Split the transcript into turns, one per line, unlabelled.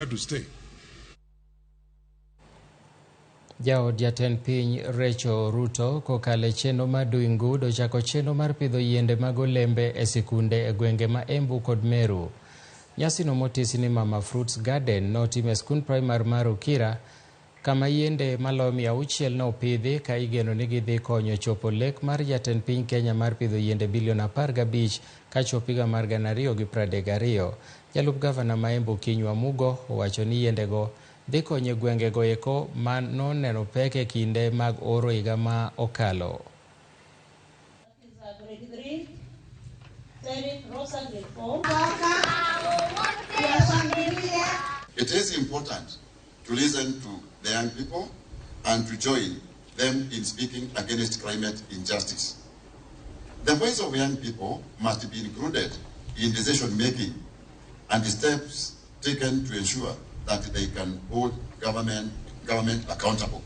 To stay.
Jaod jatend piny Rachel Ruto kokalo e chenro mar Doing Good ochako chenro mar pidho yiende mag olembe e sikunde e gwenge ma Embu kod Meru. Nyasino motisi ni Mama Fruits Garden notim e skund primar mar Ukira kama yiende maloyo 600 ne opidhi ka igeno ni gidhi konyo chopo lek mar jatend piny Kenya mar pidho yiende bilion 15 kachop higa mar 2032. Jalup gavana ma Embu Kinyua Mugo owacho ni yiendego dhi konyo e gwengego eko ma noneno pek e kinde mag oro higa ma okalo.
It is important to listen to the young people and to join them in speaking against climate injustice. The voice of young people must be included in decision making and the steps taken to ensure that they can hold government accountable.